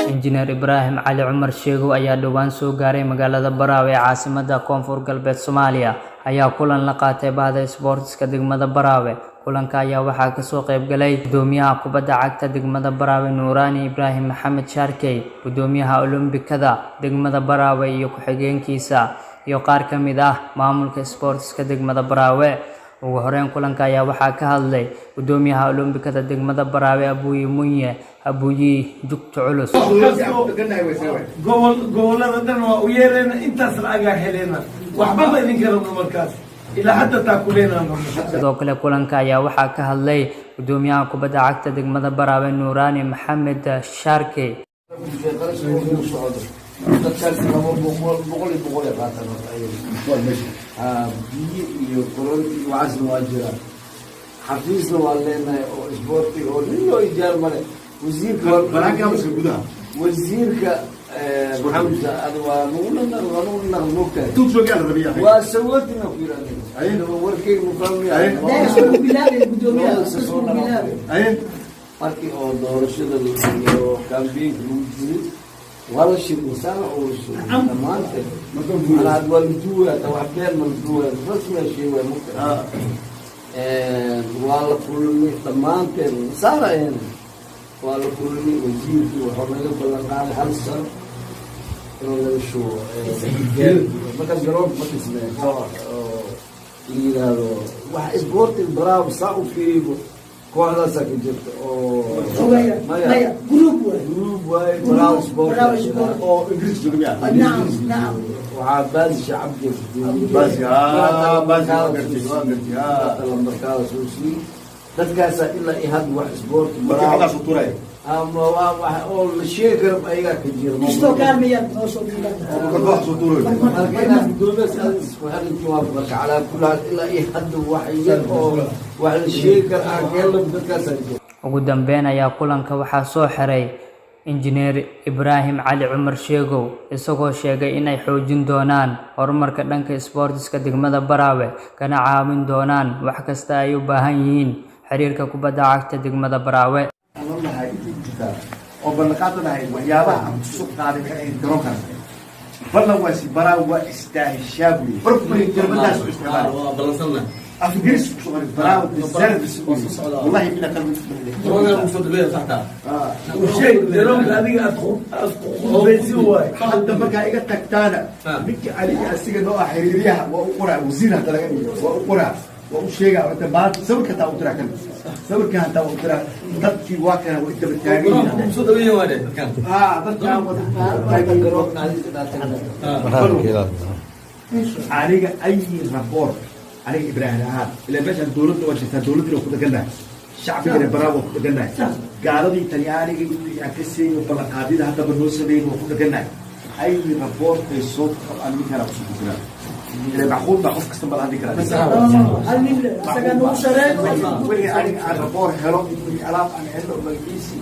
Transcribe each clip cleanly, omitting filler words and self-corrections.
Injineer Ibraahim Cali Cumar Sheegow ayaa dhowaan soo gaaray magaalada Baraawe ee caasimadda Koonfur Galbeed Soomaaliya ayaa kulan la qaatay bahda isboortiska degmada Baraawe. Kulanka ayaa waxaa kasoo qayb galay Gudoomiyaha Kubadda Cagta degmada Baraawe Nuuraani Ibraahim Maxamed Shaarkey, Gudoomiyaha Olombikada degmada Baraawe iyo ku-xigeenkiisa, iyo qaar ka mid ah maamulka isboortiska degmada Baraawe. Ugu horeyn kulanka ayaa waxaa ka hadlay Gudoomiyaha Olombikada degmada Baraawe Abuyi Munye Abuyi Jugto Culus. Gobol gobolada dhan waa u yeerayna, intaas lacagaa helena, waxba ma idinka rabno markaas ilaa hadda taakuleynaan rabno. Sidoo kale kulanka ayaa waxaa ka hadlay Gudoomiyaha Kubadda Cagta degmada Baraawe Nuuraani Maxamed Shaarkey. Dadkaasi 200, 100 iyo 100 ay qaataan horta ayaga. Biyo iyo koronti iyo waxaasna waa jiraan. Xafiisna waa leenahay oo isboortiga oo nin loo ijaar male. Wasiirka, wasiirka Xamsa, ada waa waa nagu naq moogtahay, waa sawootina ku yiri aniga warkeyga mufahmiya. Markii oo doorashada iyo kambeynka lagu jiray waa la shir insaan oo la shiray dhammaanteed. Manaa waa la duwaya, hata wax been ma la duwaya, rasmiga sheegaya mugta. Waa la kulmay dhammaanteen saara, waa la kulmay. Wasiirkii wuxuu naga ballan qaaday hal sano inuu naga shubo. Markaas garoonka ma dhisneen oo la yiraahdo wax isboortiga Baraawo saa u fiiribo, kooxdaasaa ka jirta oo maya group waay. Group waaye, Baraawo Sport. Baraawo Sport. Oo Ingiriis jooga miyaa? Nacam, nacam. Waxaa Baasi Shacabdi. Baasi, ah, Baasi, waa gartay, waa gartay, ah. Lambarkaada soo siiyey dadkaasaa ilaa iyo hadda wax isboorti markii xoggaas u turay ama waa wax oo la sheegi karo ayagaa ka jira. Kistoo kaalmayaad noo soo dhiiban. Oo marka koox soo turay. Marka inaad gudoomiyaas aad isku xirintiin waa. Marka calaa kulli xaal ilaa iyo hadda wax yar oo wax la sheegi karo aan ka helno dadkaasaa jira. Ugu dambeyn ayaa kulanka waxaa soo xiray Injineer Ibraahim Cali Cumar Sheegow, isagoo sheegay inay xoojin doonaan horumarka dhanka isboortiska degmada Baraawe, kana caawin doonaan wax kasta ay u baahan yihiin xiriirka kubadda cagta degmada Baraawe. Aan lahay intii ku jirtaa oo ballanqaad lahay, waxyaabaha aan kusoo qaaday waxay ahayd garoonkan ballan waa si Baraawe waa istaahishaa buyi barkuri kelmadaas u isticmaalay. Waa balansanna. Af Ingiriis kusoo qoray, Baraawe deserves. Wallahi bila qalbi. Garoonka kusoo dhaweeya saxta. Sheeg garoonka adiga aad ku khudbaysi waay. Hadda markaa iga tagtaana, ninka aniga asiga noo ah xiriiryaha waa u qoraa, wasiir hadda laga dhigo waa u qoraa, waa u sheegaa inta maanta sawirka hataa u diraa, kan sawirka hataa u diraa. Dadkii waa kana waa daba taagan Garoonka yihiin. Kusoo dhaweeya waa dadkan. Ah, dadkaan wada Hadda garoonka adiga dhaatay. Aniga ay rapport aniga Ibraahim ahaan ilaa meeshaan dowladda waa jirtaa, dowladdina waa ku degannahay, shacbigana Baraawe waa ku degannahay, gaaladii Talyaaniga wixii aan ka seeyo ballanqaadyada haddaba noo sameeyin waa ku degannahay. Ay raboortay soo aan ninkaan kusoo gudbinaa ila macquul baa qof kasta mala hadli karaa. Hal nin le asagaa nagu shareeyo. Wixii aniga aan raboor helo, wixii alaab aan helno magaciisi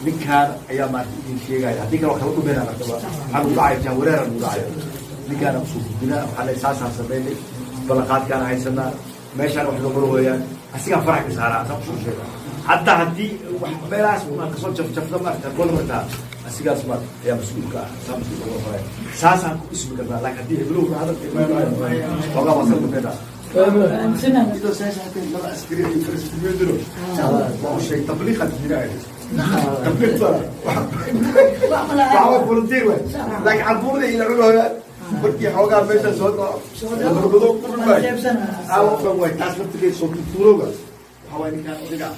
ninkaan ayaa maarta idin sheegaya. Haddii kale waa kala dhumeynaa, marka waxaa nagu dhacaya jahwareera nagu dhacaya. Ninkaan aan kusoo gudbinaa, waxaa le saasaan sameynay, ballanqaadkaan haysanaa, meeshaan wax noo marooyaan, asigaan farax ka saaraa, asaan kusoo sheega. Hataa haddii wax meelahaas maan kasoo jafjafda maarta gol martaa asigaas maarta ayaa mas-uulka ah, saa mas-uulka uga faraya, saasaan ku ismi karnaa. Laakiin haddii hebelowga hadalka imaanayo xoogaa waa kala dhumeynaa. Aaminsanahay. Iyadoo saas hatee laba askari ay farastimediro waa u sheegay tabliiqaad jira, tabliiq waxa waa volunteer waay, laakiin cambuurada ila cunayaan markii xoogaa meesha soo dhaco barbado ku dhumay aawa waay. Taas laftigeed soo tuurowga waxa waay ninkaan odiga ah.